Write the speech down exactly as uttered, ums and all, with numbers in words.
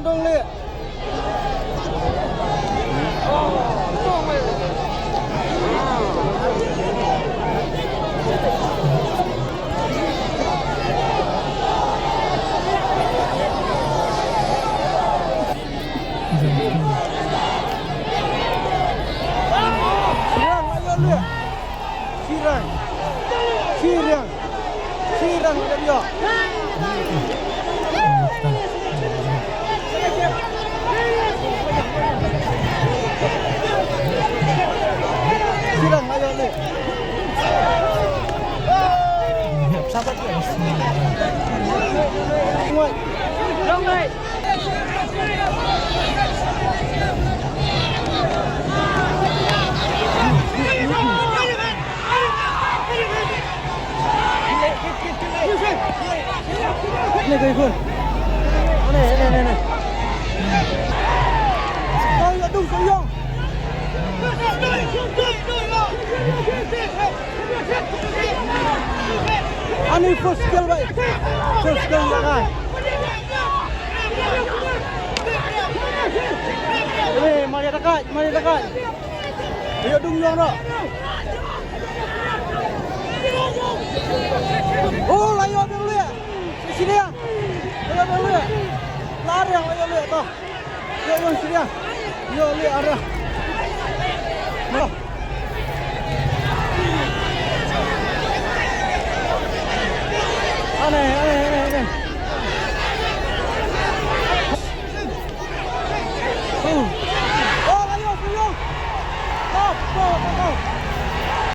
Dong le. Sirang, ayo le. Sirang. Sirang. Sirang, ayo. Sirang, ayo le. Sabar, guys. Long way. Ani first skill bai. First skill ya kan. Eh, mari dekat, mari dekat. Ayo dung dung ro.